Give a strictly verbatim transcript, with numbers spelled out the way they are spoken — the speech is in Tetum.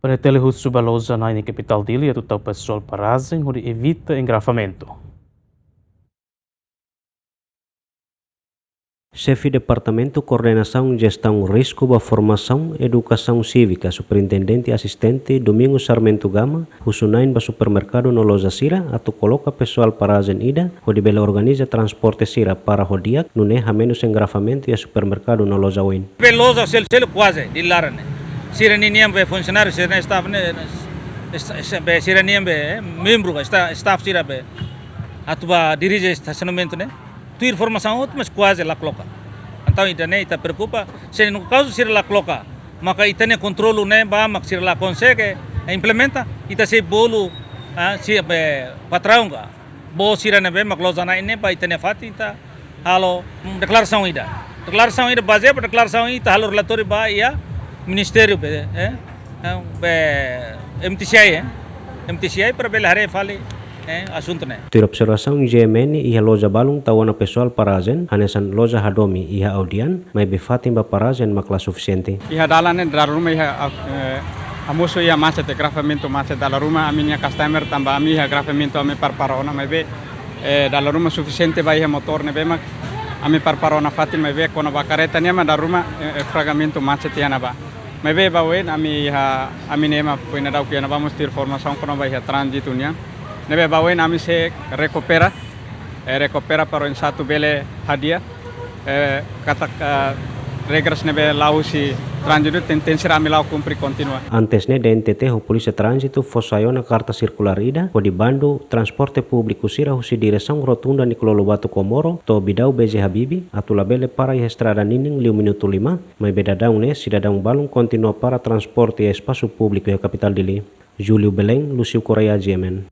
Pretel husu ba loja na'in iha kapitál Dili atu tau pesoál parajen hodi evita engarrafamentu. Xefe Departamentu Koordenasaun Jestaun Risku ba Formasaun Edukasaun Sívika, Superintendente Asistente Domingos Sarmento Gama, husu na'in ba supermerkadu no loja sira atu koloka pesoál parajen ida hodi bele organiza transporte sira para ho di'ak, nune'e hamenus engarrafamentu iha supermerkadu no loja oin. Be loja sel-, selu kuaze Dili laran ne'e. Sira ninian be funsionáriu, sira-nia staff ne'e, es-, es-, be sira-nian be, eh, membru, esta-, staff sira be atu bá dirije estasionamentu ne'e. Tuir informasaun hotu, mas kuaze la koloka. Entaun ita-nia, ita preokupa, se no kauzu sira la koloka, maka ita-nia kontrolu ne'ebá mak sira la konsege implementa, ita sei bolu, ah, si be patraun ka, bá sira ne'ebé mak loja na'in ne'e ba ita-nia fatin, ita halo, mm, deklarasaun ida. Deklarasaun ida, bazeia ba deklarasaun ita halo relatóriu ba iha ministériu be, eh, eh, be M T C I, eh. M T C I para bele haree fali, eh, asuntu ne'e. Tuir observasaun G M N, iha loja balun tau ona pesoál parajen, hanesan loja Hadomi iha Audian, maibé fatin ba parajen mak la sufisiente. Iha dalan ne'e dala ruma iha, eh, hamosu iha macet, engarrafamentu macet dala ruma, ami-nia customer tanba ami iha engarrafamentu ami prepara ona, maibé, eh, dala ruma sufisiente ba iha motór ne'ebé mak ami prepara ona fatin, maibé kona-ba karreta nian mak dala ruma, eh, eh, enfrentamentu macet iha ne'ebá. Maibé ba oin ami iha, ami ne'e ema foin daudauk iha ne'ebá mós tuir informasaun kona-ba iha tránzitu nian. Ne'ebé ba oin ami sei rekupera, eh, rekupera para oinsá atu bele hadi'a, eh, katak, eh, regras ne'ebé la'o husi tránzitu, ten, tenke ser ami la'o kumpre kontinua. Antes ne'e D N T T ho Polísia Tránzitu fó sai ona karta sirkulár ida hodi bandu transporte públiku sira husi diresaun Rotunda Nicolau Lobato Comoro to'o Bidau B J Habibie atu labele para iha estrada ninin liu minutu lima, maibé daudaun ne'e sidadaun balun kontinua para transporte iha espasu públiku iha kapitál Dili. Júlio Belém, Lúcio Correia, G M N.